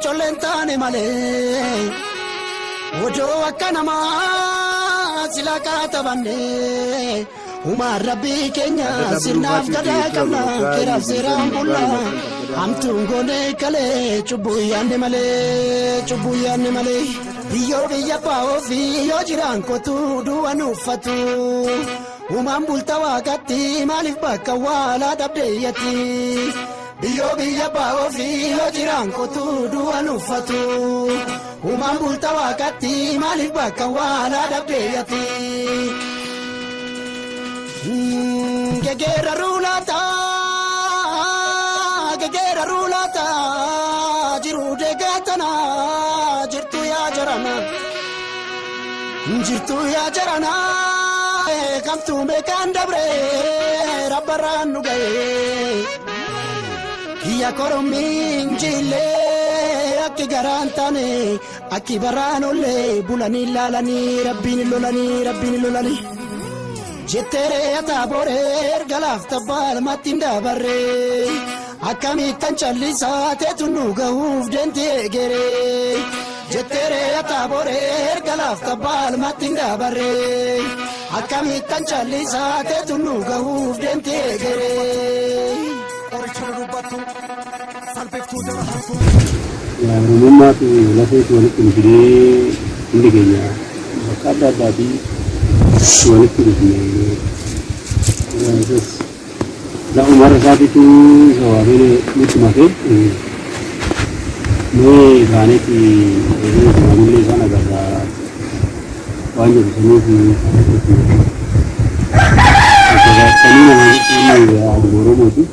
Colleen taane malee odoo akka namaa sila kaatabanne Uumaan rabbii keenya sirnaaf gadaa qabna keeraaf seeraan bulla hamtuun goonee kalee cubbuu yaanne malee cubbuu yaanne malee biyyoo biyya abbaa ofii yoo jiraan kotu du'a nuuffatu uumaan bulta waaqatti maaliif bakka waalaa dhabdeeyyatti biyyoo biyya abbaa ofii yoo jiraan kotu du'a nuuffatu uumaan bulta waaqatti maaliif bakka waalaa dhabdeeyyatti. Gegeera ruulaata gegeera ruulaata jiru deegatana jirtu yaa jarana jirtu yaa jarana kamtu beekan dabre rabbarraan nu ga'e kiyya korommiin jillee akki garaan taane akki baraan ollee bulanii laalanii rabbiin lolanii rabbiin lolanii. Jetteeree ataaboree erga laafta baalmatti hin dabarree akkamittan callisaa teetu nu gahuuf deemti eegeree. Jetteeree ataaboree erga laafta baalmatti hin dabarree akkamittan callisaa teetu nu gahuuf deemti eegeree. Oromummaatu lafeetu walitti nu fidee hundi keenya bakka adda addaatii walitti dhufne. Isas lafuma har'a isaatiitu isa waamee nutti make. Mee kaaneeti maamillee isaan agarra waan jedhu saniif dhufne. Jabaatanii nama jechuun yaaduma Oromooti.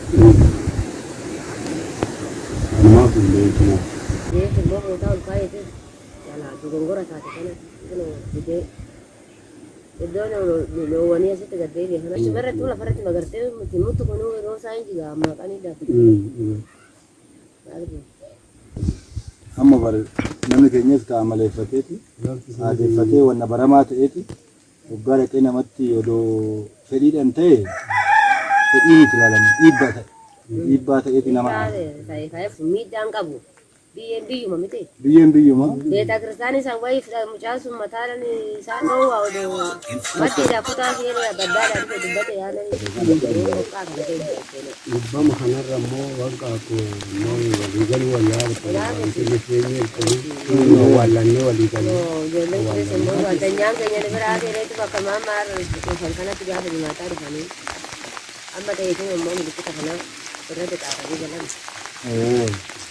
Kanumaaf illee jechuudha. Reeffi immoo bootaa ol kaa'eetis jalaa dogongora taate kana kunoo fidee iddoo loowwanii asitti gad deebi'e kana achuma irratti lafarratti magartee miti mutu kunuu yeroo isaa hin jiga ammaa qanii daaku. Amma bar namni keenyas ka amaleeffateeti aadeeffatee wanna baramaa ta'eeti Hoggaa dhaqee namatti odoo fedhiidhaan ta'e fedhii miti ilaalamu dhiibbaa ta'e. Dhiibbaa ta'eeti nama aarsa. Ta'e ka'eef miidhaan qabu. Biyyeen biyyuma miti. Biyyeen biyyuma. Beeta kiristaanii san wayii mucaan sun mataan isaa dhoowwaa odoo maddiidhaa kutaa ishee baddaadhaa dhufe dubbate yaananii qoqqaa kana keessa. Dhiibbama kanarra immoo bakka akkuma immoo walii galuu wayyaa wanti keenya ilkanii awwaallannee walii galuu. Ijoolleen kunis immoo addanyaan keenya ni biraa seeneetu bakka maammaa dhufan kanatti gaafa jimaataa dhufanii amma ta'eetu immoo milikkita kana irratti xaafanii galan.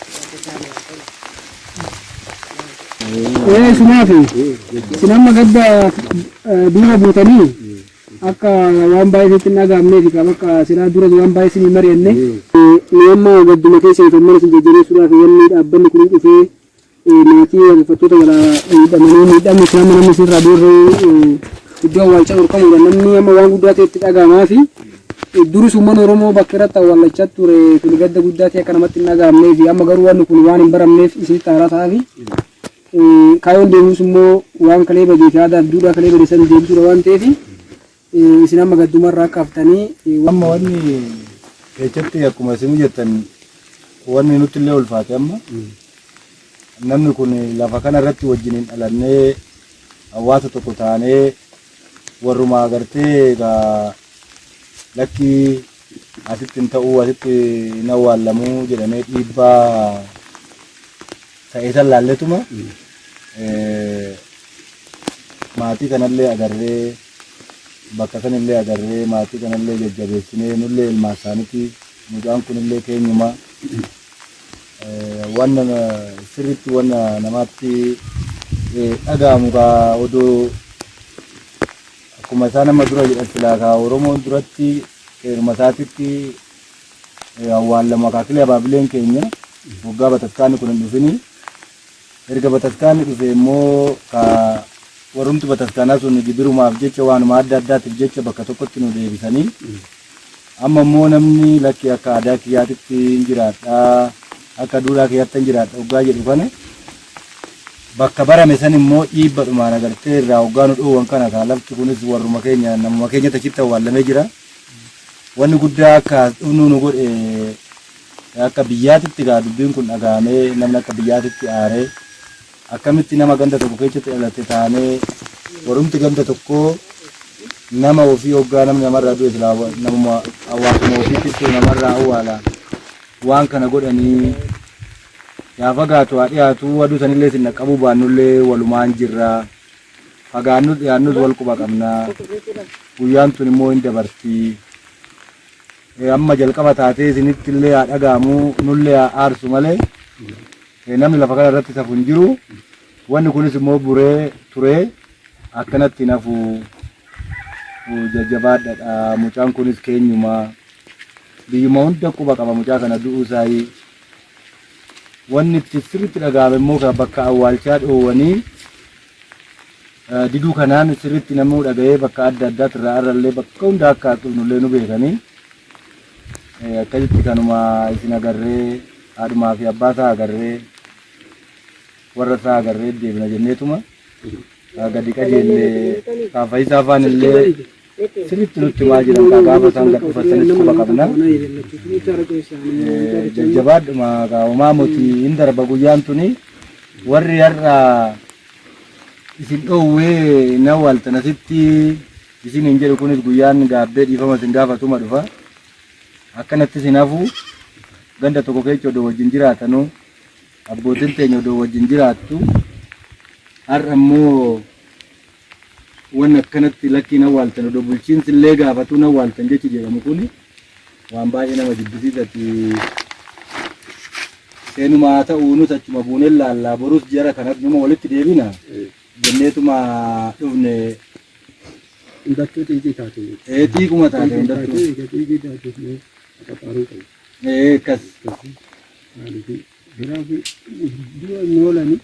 Wanti isaan waa tolu. Ee sinaafi isin amma gadda duuba buutanii Akka waan baay'ee sitti hin dhaga'amneefi ka bakka silaa dura waan baay'ee isinii mari'anne. Nu amma gadduma keessaniif ammana isin jajjabeessuudhaaf wanni dhaabbanni kun dhufee maatii waaqeffattoota jalaa miidhamanii miidhamni isin amma namni isinirraa du'e iddoo awwaalchaa dhorkamuudha namni amma waan guddaa ta'e itti dhaga'amaa fi duris uummanni Oromoo bakka irratti awwaallachaa ture kun gadda guddaa ta'e akka namatti hin dhaga'amnee fi amma garuu wanni kun waan hin baramneef isinitti haaraa ta'aa fi Kaayoon deemuus immoo waan kalee badee fi aadaa fi duudhaa kalee bade san deebisuudha waan ta'eef isin amma gaddumarraa akka haftanii. Amma wanni keessatti akkuma isin jettan wanni nutti illee ulfaate amma namni kun lafa kana irratti wajjin dhalannee hawaasa tokko taanee warruma agartee egaa lakkii asitti hin ta'uu asitti hin awwaallamuu jedhamee dhiibbaa ta'e san laalletuma maatii kanallee agarree bakka sanillee agarree maatii kanallee jajjabeessinee nullee ilmaan isaaniiti mucaan kunillee keenyuma wanna sirriitti wanna namaatti dhaga'amu kaa odoo akkuma isaan amma dura jedhan silaa kaa Oromoon duratti qeeruma isaatitti awwaallamu akaakilee abaabileen keenya waggaa bataskaanni kun hin dhufini erga bataskaanni dhufe immoo ka warrumti bataskaanaa sun gibirumaaf jecha waanuma adda addaatiif jecha bakka tokkotti nu deebisanii amma immoo namni lakki akka aadaa kiyyaatitti hin jiraadha akka duudhaa kiyyaatti hin jiraadha waggaa jedhu kana bakka barame san immoo dhiibbadhumaan agartee irraa waggaa nu dhoowwan kana kaa lafti kunis warruma keenya namuma keenyatti achitti awwaallamee jira. Wanni guddaa akka as dhufnu nu godhe Akka biyyaatitti gaa dubbiin kun dhaga'amee namni akka biyyaatitti aaree akkamitti nama ganda tokko keessatti dhalate taanee warumti ganda tokkoo nama ofii hoggaa namni namarraa du'e silaa namuma hawaasuma ofiitti namarraa awwaala waan kana godhanii yaa fagaatu haa dhiyaatu aduu sanillee isin dhaqqabuu baannullee walumaan jirra fagaannus dhiyaannus wal quba qabna guyyaan tun immoo hin dabarti. Amma jalqaba taatee isinitti illee haa dhaga'amu nullee haa aarsu malee namni lafa kana irratti safu hin jiru. Wanni kunis immoo buree turee akkanatti hin hafu jajjabaadhadha. Mucaan kunis keenyuma biyyuma hunda quba qaba mucaa kana du'uu isaayii. Wanni itti sirriitti dhaga'ame immoo bakka awwaalchaa dhoowwanii Diduu kanaan sirriitti namuu dhaga'ee bakka adda addaatti irraa arrallee bakka hunda akka dhufnullee nu beekanii akkasitti kanuma isin agarree haadhumaa fi abbaa isaa agarree warra isaa agarree deebina jenneetuma gadi qajeellee Fayyisaa afaan illee sirriitti nutti himaa jiran kaa gaafa isaan gad dhufan sanis quba qabna. Jajjabaadhuma kaa homaa moti hin darba guyyaan tuni warri har'a isin dhoowwee hin awwaaltan asitti isin hin jedhu kunis guyyaan gaabbee dhiifama isin gaafatuma dhufa. Akkanatti isin hafu ganda tokko keessa odoo wajjin jiraatanuu abbootiin teenya odoo wajjin jiraattu har'a immoo wanni akkanatti lakkii hin awwaaltan odoo bulchiinsi illee gaafatuu hin awwaaltan jechi jedhamu kuni waan baay'ee nama jibbisiisati. Seenuma haa ta'uu nus achuma buunee laallaa borus jara kanas numa walitti deebina jenneetuma dhufne. Hundattuu xiiqii taate. Ee xiiquma taate hundattuu. Xiiqii taate qaxaaruu qabu. Ee akkas. Maaliif garaa ofii dura hin oolani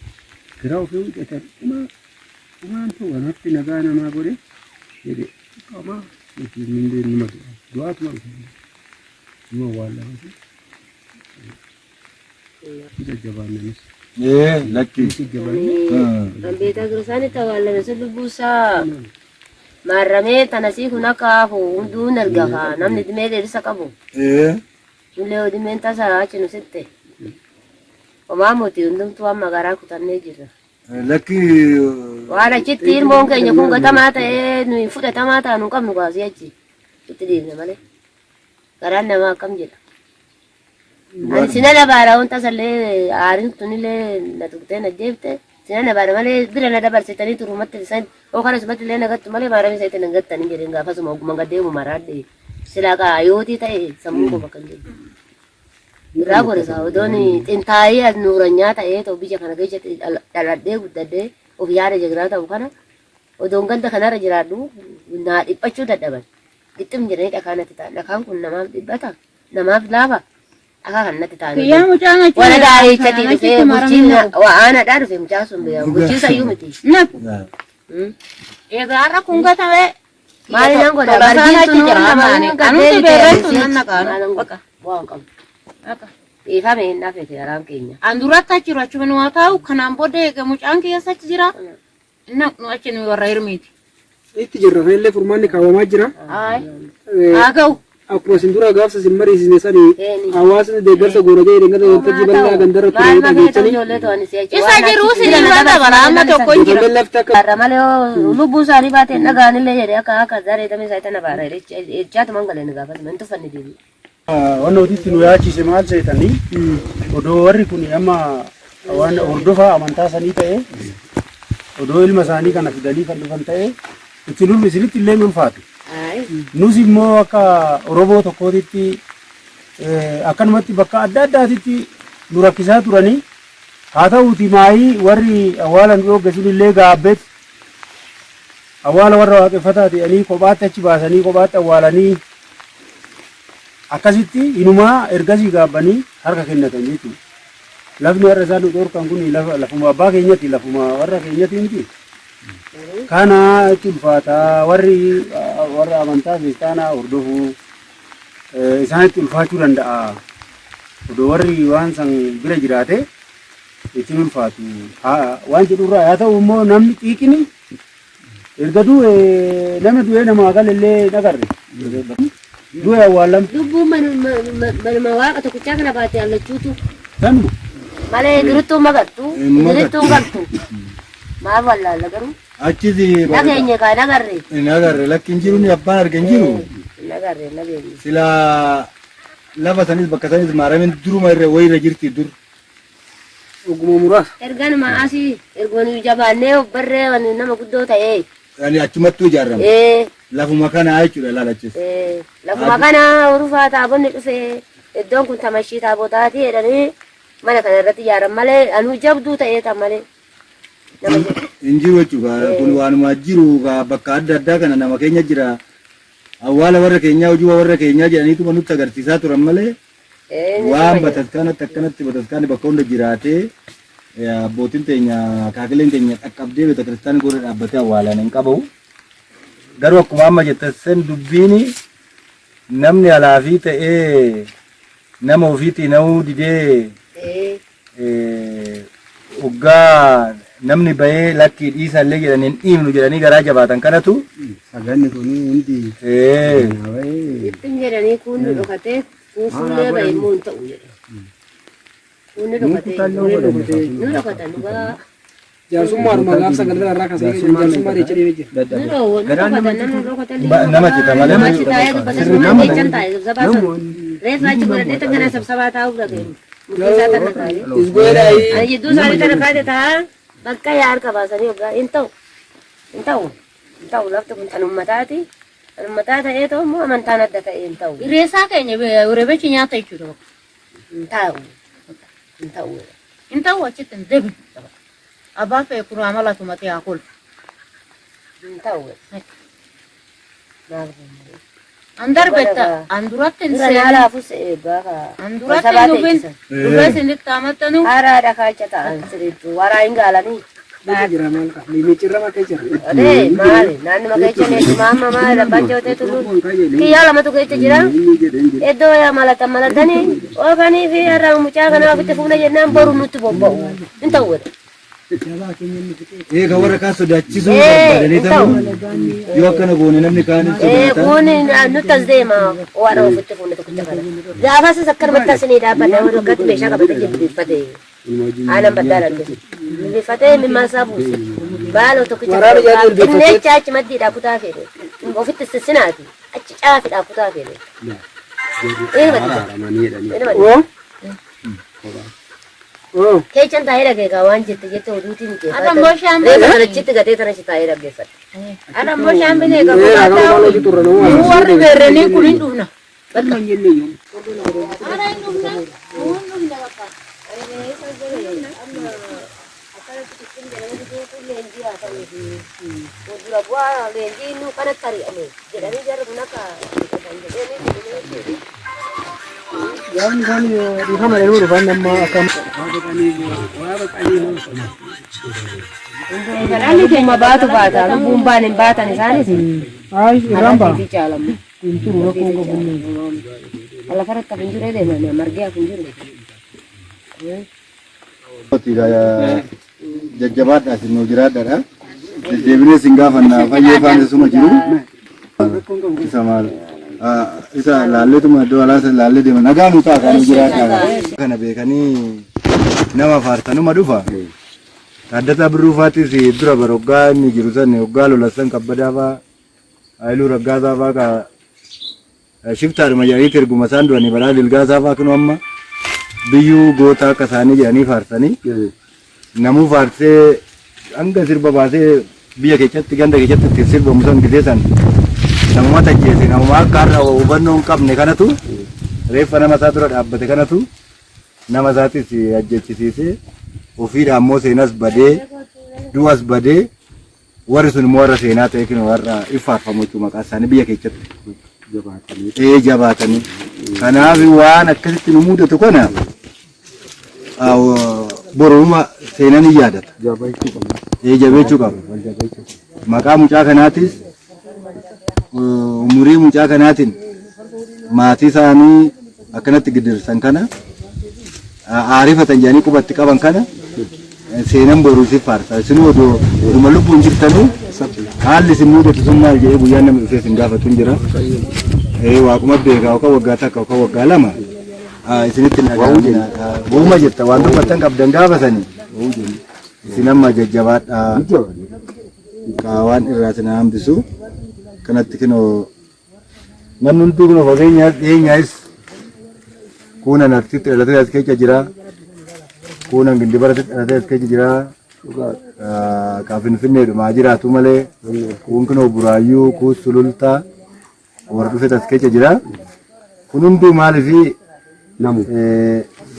garaa ofii hojjetan dhumaa dhumaan ta'u anatti nagaa namaa godhe jedhe qamaa nuti hin numa du'a du'aatuma dhufe numa awwaallamasi jajjabaannanis Ee lakki. jajjabaanne Kan beekaa kiristaanitti awwaalame sun lubbuu isaa maarramee tanasii kun akka hafu hunduu hin argafa namni dhimee dheerisa qabu. Ee. Nullee odimeen tasa achi nu sitte. Homaa moti hundumtuu amma garaa kutannee jirra. Lakki. Waan achitti ilmoon keenya kun gatamaa ta'ee nuyi fudhatamaa ta'a nu qabnu kaasii achi itti dhiifne malee. Garaan namaa akkam jedha. Ani sina dabaara wanta tasallee aariin tunillee na tuqxee na jeefte sina dabaara malee bira na dabarsitanii turumatti isaan oo kana sumatti illee na gattu malee maaramii isa itti na gattanii jedheen gaafasuma oguma gadeemu maraadhe silaa kaa yootii ta'e sammuu koo bakka hin jiru. Irraa godhe kaa odoon xintaayii as nuuranyaa ta'ee ta'u biyya kana keessatti dhaladhee guddadhee of yaada jagnaa ta'u kana odoon ganda kanarra jiraadhu naa dhiphachuu dadhaban. Gixxim jedhanii dhakaa natti ta'an. Dhakaan kun namaaf dhiphata namaaf laafa dhakaa kan natti ta'an. Kiyyaa mucaan achi Wala daarichatii dhufee achitti maramee bulchiin naqu. aanaadhaa dhufe mucaan sun bulchiinsa iyyuu miti. Naqu. Egaa har'a kun gatame. Maali nan godha Tolasaan margiin achi sun jira nama maani. Anumti beerreessu nan naqaanu. Baqa. Waan qabu. Baqa. Dhiifame hin dhafe garaan keenya. An duratti achi jiru achuma nu haa taa'u kanaan booda egaa mucaan keessa achi jira. Naqnu achi nu warra hirmiiti. Itti jirra kanallee furmaanni kaawwamaa jira. Ayi. Haa ga'u. Akkuma isin dura gaafsa isin mariisisne sani Eeni. hawaasni deeggarsa goona jedhee deeggarsa waltajjii bal'aa gandarra ture Maal ma feetu dhageessanii ijoollee to'an si achi. Isa jiru sinii waan dabala amma tokko hin jira. ijoolleen lafti akka Har'a malee lubbuun isaanii baate hin dhaga'anillee jedhee akka akka zaree tamee isaa itti baara jechaatuma hin galee gaafatuma hin tuffanne deebi'e. Wanni hojiitti nu yaachise maal seetanii odoo warri kun amma waan hordofaa amantaa sanii ta'e odoo ilma isaanii kana fidanii kan dhufan ta'e itti lullu isinitti illee ulfaatu. Nus immoo akka Oromoo tokkootitti akkanumatti bakka adda addaatitti nu rakkisaa turanii haa ta'uuti maayii warri awwaala nu dhoogge sun illee gaabbeet awwaala warra waaqeffataa ta'anii kophaatti achi baasanii kophaatti awwaalanii akkasitti inumaa ergasii gaabbanii harka kennatan jechuudha. Lafni har'a isaan nu dhorkan kun lafa lafuma abbaa keenyati lafuma warra keenyati miti. Kana itti ulfaata warri warra amantaa kiristaanaa hordofuu isaanitti ulfaachuu danda'a. Odoo warri waan san bira jiraate ittiin ulfaatu. Waan jedhurraa haa ta'u immoo namni xiiqini erga du'e nama du'ee namaa galallee hin agarre. Du'e awwaalame. Lubbuun manuma waaqa tokkichaa kana baate allachuutu. Tanuma. Malee durittuu magartu. Hin magartu. Durittuu galtu. Maal wallaalla garuu. Achis Nageenye kaa nagarre. hin agarre lakki hin jiru ni abbaan arge hin jiru. Nagarre nageenye. Silaa lafa sanis bakka sanis maaramiin duruma irra wayirra jirti dur. Oguma muraasa. Erganuma asii erguma nuyi jabaannee of barree waan nama guddoo ta'ee. Yani achumattuu ijaarame. Ee, Lafuma kanaa jechuudha laal achis. ee, lafuma kana urufaa taabonni dhufee iddoon kun tamashii taabotaati jedhanii mana kana irratti ijaaran malee anuu jabduu ta'ee tan malee. Nama jedhu. Hin jiru jechuudha. Kun waanuma jiru gaa bakka adda addaa kana nama keenya jira. Awwaala warra keenyaa hojii warra keenyaa jedhaniituma nutti agarsiisaa turan malee waan bataskaanatti akkanatti bataskaanni bakka hunda jiraatee abbootiin teenya akaakileen teenya dhaqqabdee betakiristaanni gola dhaabbatee awwaalan hin qabu. Garuu akkuma amma jette sen dubbiin namni alaafii ta'ee nama ofiitii na'uu didee Hoggaa namni bahee lakkii dhiisa illee jedhan hin dhiifnu jedhanii garaa jabaatan kanatu. Saganni kun hundi. Ittiin jedhanii kuunni dhokatee kuun fuullee bahe immoo hin ta'u jedhe. Kuunni dhokatee nu dhokatan dhugaa. Jaarsummaadhuma gaaf sagal irraa kaasee jaarsummaa jecha deemee jira. Nu dhokatan namni dhokatan. Nama cita malee. Nama cita dubbata sun jechan taa'e sabsabaa sana. Reeffa achi godhadhee takka sabsabaa taa'uuf dhageenye. Murtii isaa tana taa'e. Isgoodhaayi. Ani jidduu isaanii tana kaate ta'a bakka yaa harka baasanii hoggaa hin ta'u. Hin ta'u. Hin ta'u lafti kun tan ummataati. Tan ummataa ta'ee ta'u immoo amantaan adda ta'e hin ta'u. Reessaa keenya rebechi nyaata jechuudha. Hin ta'u. Hin ta'u. Hin ta'u achitti hin deebinu. Abbaan fe'e kuraa mala tumatee haa kolfu. Hin ta'u. Maal kun? An darbetta an duratti hin Dura seenin. naalaafus gaafa An duratti hin dhufin. Dhufee isinitti hamattanu. Haaraadha kaacha ta'an sirriitti waraa hin gaalanii. Keessa jira maal qaba? Micciirra keessa jira. Odee maali naannuma keessa neesuma amma maali abbaan jootee tulluun kiyyaa lamatu keessa jira. Iddoo yaa malatan malatanii oofanii fi har'a mucaa kanaa ofitti fuuna jennaan boru nutti bobba'u. Hin ta'u godhe. Eega warra kaan sodaachisuu Ee, barbaadanii hin ta'u. ta'u yoo akkana goone namni kaan hin Ee, sodaata. kun nutti as deema waan ofitti fuune tokkicha kana. Gaafas akkanumatti as ni dhaabbata waan akkatti meeshaa qabate jilbiiffate. Aanan baddaa dhalche. Jilbiiffatee mimmaan isaa buuse. Baala tokkicha Waraana ijaa jilbiiffatee. Inneecha achi maddiidhaa kutaa fedhe. Ofitti sissinaati. Achi caafidhaa kutaa fedhe. Ilma Oo. Oo. Keechan taa'ee dhageegaa waan jette jette oduutiin Har'a immoo shaambee. Reefa kanachitti gatee tana taa'ee dhaggeeffadhe. Har'a immoo shaambee egaa Ee, kutaa hagam taa'u. waan hojii turre nama Nu warri beerranii kun hin dhufna. Bakka hin jenne iyyuu. Har'a hin dhufna. Nu hin dhufna bakka. Dura bu'aa leenjii nu kanatti ari'ame jedhanii jarri kun akka jedhanii Gaafni isaan dhiifama jedhanii dhufan amma akkam. Galaanni keenya baatu baata lubbuun baan hin baatan isaanis. Ay, irraan ba'a. Alatti caalamu. Hin turu rakkoon qabu. Lafarratti hafu hin jiru deeman margee hafu hin jiru. Jajjabaadhaa isin nuu jiraadhaadha. Deddeebinee isin gaafanna fayyee faana isuma jiru. Isa maal isa laalleetuma iddoo alaa isa laallee deema nagaa nu ta'a kan nu jiraadhaa. Kana beekanii nama faarsanuma dhufa. Taaddasaa Birruu faatis dura bara hoggaa inni jiru san hoggaa lola san kabbadaa faa Haayiluu Raggaasaa faa ka Shiftaadhuma jedhaniiti erguma isaan du'anii balaa Dilgaasaa faa kunoo amma biyyuu goota akka isaanii jedhanii faarsanii namuu faarsee hanga sirba baasee biyya keessatti ganda keessatti ittiin sirbamu san gisee san namuma tajjeese namuma akka har'a hubannoo hin qabne kanatu reeffa nama isaa dura dhaabbate kanatu nama isaatis ajjechisiisee ofiidha ammoo seenas badee du'as badee Warri sun immoo warra seenaa ta'e kun warra in faarfamu jechuudha maqaa isaanii biyya keessatti. Jabaatanii. Ee jabaatanii. Kanaaf waan akkasitti nu mudatu kana boruma seenaan hin yaadata. Jabeessuu qabna. Ee jabeessuu qaba. Wal jabeessuu qabna. Maqaa mucaa kanaatis umurii mucaa kanaatiin maatii isaanii akkanatti gidirsan kana aarifatan jedhanii qubatti qaban kana seenan boruu si faarsa. Isinuu odoo oduma lubbuun jirtanuu haalli isin mudatu sun maal jedhee guyyaan namni dhufee isin gaafatu hin jira. Waaquma beekaa yookaan waggaa takka yookaan waggaa lama isinitti hin dhaga'amina. Wauma jetta waan dubbattan qabdan gaafatanii. Isin amma jajjabaadhaa. Kaa waan irraa isin hambisu kanatti kinoo namni hunduu kunoo fageenyaas dhiyeenyaas kuunan arsiitti dhalatee as keessa jira. Kuunan gindibaratti dhalatee as keessa jira. Kaa finfinneedhumaa jiraatu malee kuun kunoo buraayyuu kuun sulultaa warra dhufe as keessa jira. Kun hunduu maaliifi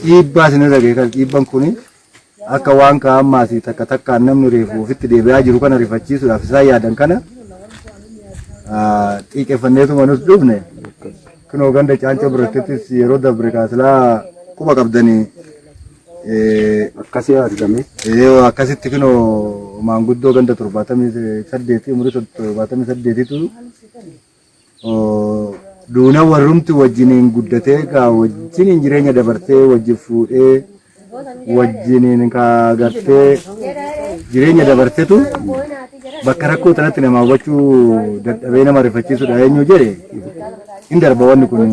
dhiibbaa isinirra ga'e kan dhiibban kuni akka waan ka'ammaas takka takkaan namni reefu ofitti deebi'aa jiru kana rifachiisuudhaaf isaan yaadan kana xiiqeffanneetuma nus dhufne kunoo ganda caancoo birattis yeroo dabre kaasilaa quba qabdanii Akkasii argame. Akkasitti kunoo maanguddoo ganda 78 umurii 78tu duuna warrumti wajjiniin guddatee kaa wajjiniin jireenya dabartee wajjin fuudhee wajjiniin kaa gartee jireenya dabartetu bakka rakkoo tanatti nama hubachuu dadhabee nama rifachiisudha eenyu jedhe hin darba wanni kun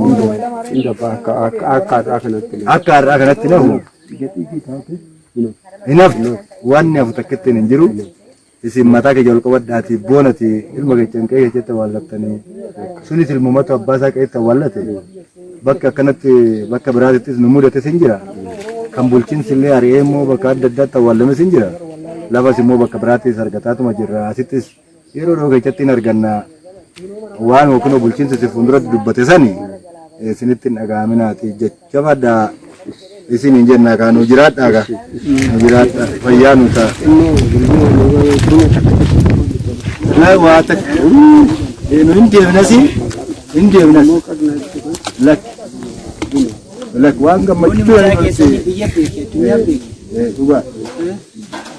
Hin darba akka akka har'aa kanatti. Akka har'aa kanatti nafu hin haftu wanni hafu takkittiin hin jiru. Isin mataa keenya ol qabadhaatii boonati ilma keessan qe'ee keessatti awwaallattanii sunis ilmumatu abbaa isaa qe'eetti awwaallate bakka akkanatti bakka biraatittis nu mudates hin jira. Kan bulchiinsi illee ari'ee immoo bakka adda addaatti awwaallames hin jira. Lafas immoo bakka biraattis argataatuma jirra. Asittis yeroo dhiyoo keessatti hin arganna. Waan yookiin bulchiinsi si fuulduratti dubbate sani isinitti hin dhaga'aminaati jajjabaadhaa isin hin jennaa kaa nu jiraadhaa kaa nu jiraadhaa fayyaa nu ta'a. Waa takka nu hin deemnasi hin deemnas lakki lakki waan gammachuu Biyya beeke, addunyaa beeke. Dhugaa.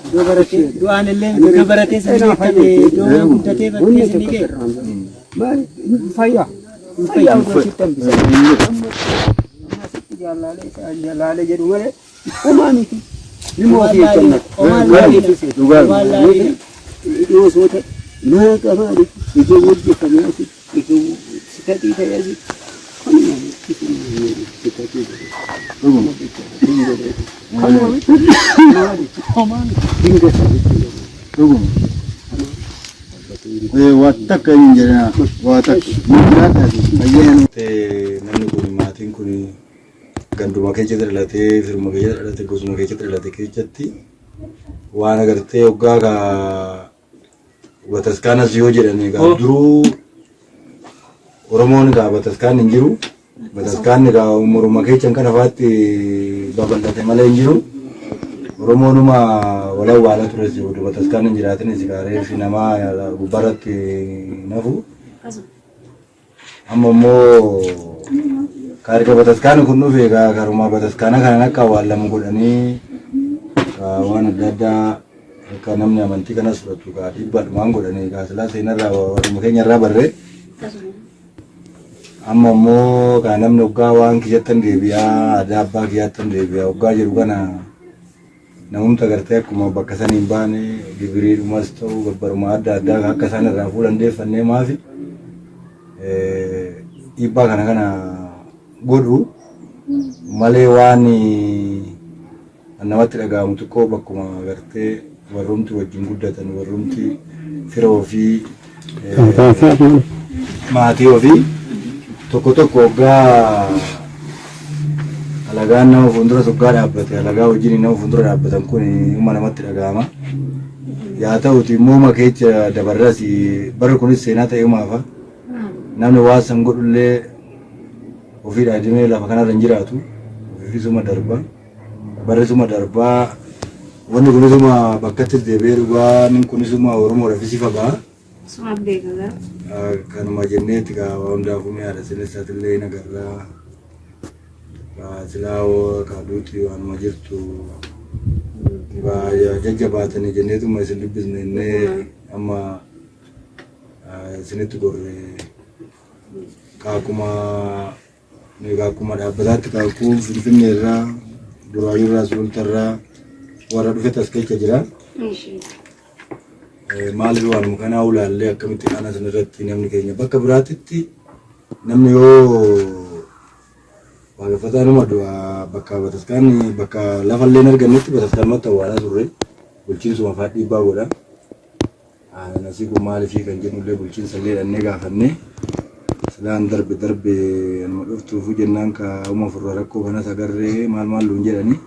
Iddoo baratee, du'aan illee bakka baratee san beekame, iddoo guddatee baratee san ni ga'e. Fayyaa. Fayyaa odoo sitti hambisa. Amma asitti jaalaalee jedhu malee homaa miti. Ilma ofii eeggannata. Dhugaa. Dhiyoo osoo ta'e maaqa maaliif ijoo hojjetamee asitti ijoo sitatii ta'e asitti kanuma sitatii godhe. Kanuma miti maaliif dingata jechuudha. Dhuguma. Waa takka hin jedhina waa takka nu jiraadhaa fayyaa namni kun maatiin kun ganduma keessa dhalatee firuma keessa dhalate gosuma keessa dhalate keessatti waan agartee hoggaa ka bataskaanas yoo jedhan egaa duruu Oromoon egaa bataskaan hin jiru. Bataskaanni egaa umuruma keessan kana faatti babal'ate malee hin jiru. Oromoonuma wal awwaala tures oduu bataskaan hin jiraatinis egaa reeffi namaa gubbaarratti nafu. Amma immoo ka erga bataskaanni kun dhufe egaa karuma bataskaana kanaan akka awwaallamu godhanii waan adda addaa akka namni amantii kanas fudhatu egaa dhiibbaadhumaan godhanii egaa silaa seenarraa warruma keenyarraa barree. Amma immoo kaa namni hoggaa waan kiyyattan deebi'aa aadaa abbaa kiyyaattan deebi'aa hoggaa jedhu kana namumta gartee akkuma bakka sanii hin baane gibiriidhumas ta'u gabbaruma adda addaa akka isaan irraa fuudhan deeffannee maafi dhiibbaa kana kana godhu malee waan namatti dhaga'amu xiqqoo bakkuma gartee warrumti wajjin guddatan warrumti fira ofii maatii ofii tokko tokko hoggaa alagaan nama fuuldura hoggaa dhaabbate alagaa wajjin nama fuuldura dhaabbatan kun dhimma namatti dhaga'ama. Yaa ta'uti immoo makeecha dabarras barri kunis seenaa ta'ee maafa namni waan san godhullee ofiidhaa deemee lafa kanarra hin jiraatu ofiifisuma darba barrisuma darbaa wanni kunisuma bakkatti deebi'ee dhugaan kunisuma Oromoodhaafis ifa ba'a. Suma beeka gaa. Kanuma jenneetti gaa waa hundaafuu mi'aadha sinis atillee hin agarraa. Silaa kaaduuti waanuma jirtu jajjabaatanii jenneetuma isin dubbisne innee amma isinitti gorre kaakuma akkuma dhaabbataatti kaakuu Finfinnee irraa Buraayyuu irraa Sululta irraa warra dhufe as keessa jira. Maaliif waanuma kanaa ulaallee akkamitti qaana sanarratti namni keenya bakka biraatitti Namni yoo waaqeffataa nama du'a bakka bataskaanni bakka lafa illee hin argannetti bataskaanumatti awwaalaa turre bulchiinsuma fa'aa dhiibbaa godha. Asii kun maaliifii kan jennullee bulchiinsa illee dhannee gaafannee silaan darbe darbe anuma dhuftuufu jennaan ka uma furra rakkoo kanas agarree maal maal luun jedhanii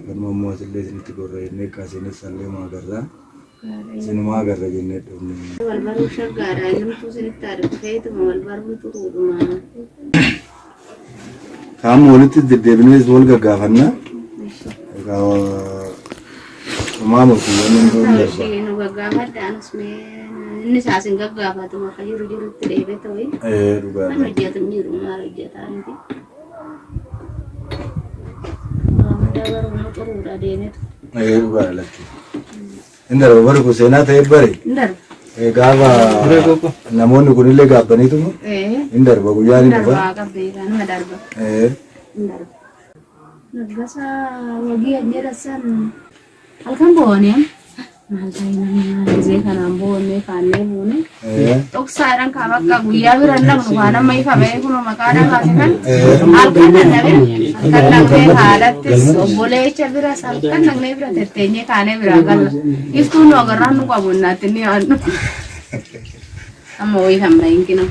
kanuma immoo asillee isinitti gorra jennee kaasiinis sallee uma agarraa isinumaa agarra jennee dhufne. Wal baruu shaggaadha. Jirtuu isinitti haadha feetuma wal baruun turuudhuma. Qaama walitti deddeebinees wal gaggaafanna. Egaa homaa miti wanni hin darba. Ishee nu gaggaafadha anis mee inni isaas hin gaggaafatu bakka jiru jirutti dheebee ta'e. Ee dhugaadha. Kan hojjetu hin jiru maal hojjetaa miti. Waa hundaa garuu nu xuruudha deemetu. Ee dhugaadha lakki. Hin darba bari kun seenaa ta'ee bare. Hin darba. Gaafa namoonni kunillee gaabbaniituma hin darba guyyaan hin dhufa. Darbaa qabdee nama darba. Hin darba. Naggasaa wagii jedha san halkan boonee maal ta'e namni maal gisee kanaan boonee kaannee buune. Dhoksaadhaan kaa bakka guyyaa bira hin dhabnu kaa nama ifa ba'ee kunoo maqaadhaan kaase kan halkan dadhabee halkan dhaqnee haalattis obboleecha bira halkan dhaqnee bira tetteenyee kaanee biraa galla. Iftuun nu agarraan nu qabu innaatti ni yaadnu. Amma wayii kan bahin kinu.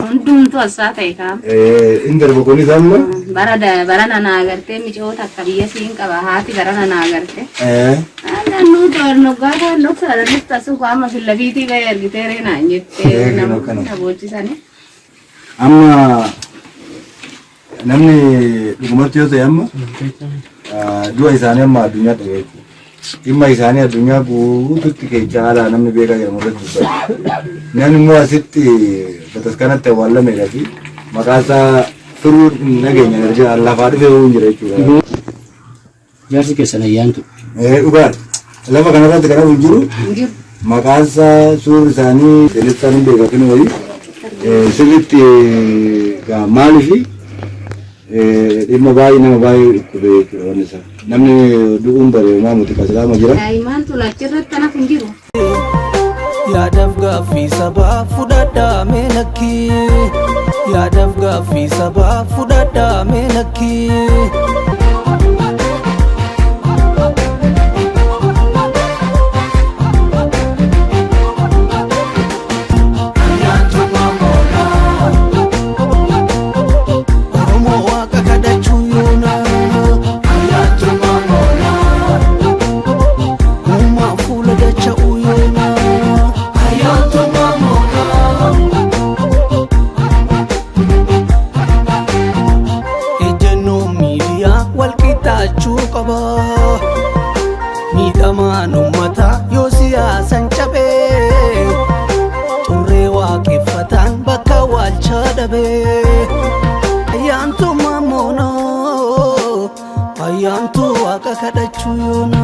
Hundumtuu assaa ta'e kaa. Hin darba kunis amma. Bara bara nana agartee micoota akka biyya siin qaba haati bara nana agarte. Naannoo toorno gaafa dhoksaadha dhufta suuqa amma fillafiitii bahee argitee reenaan jettee nama Kana. boochisanii. Amma namni dhugumatti yoo ta'e amma du'a isaanii amma addunyaa dhabe jechuudha. Dhimma isaanii addunyaa guututti keessa haala namni beekaa jedhamu irratti dubbata. Namni immoo asitti bataskanatti awwaallameedha fi maqaa isaa firuu hin nageenya darjaa lafaa dhufee hin jira jechuudha. Jaarsi keessan ayyaantu. Dhugaadha. Lafa kanarratti kan hafu hin jiru. Maqaan isaa suurri isaanii seenessaan hin beekatin wayii sirriitti maaliifi dhimma baay'ee nama baay'ee dhukkube jechuudha wanni isaa. Namni du'uun bare homaa miti kasilaama jira. Daa'imman tun achirratti anaaf hin jiru. Yaadaaf gaaffii sabaa fudhadhaa mee lakkii. Yaadaaf gaaffii sabaa fudhadhaa mee lakkii. Oromoo waaqa kadhachuu yoona. Uumaa fuula dacha'uu yoona. Ejjennoo miidiyaa wal qixxaachuu qaba. Miidhamaan uummataa yoo siyaasan cabee. Xurree waaqeffataan bakka waalchaa dhabee. Ayyaantummaa moonoo. Ayyaantuu waaqa kadhachuu yoona.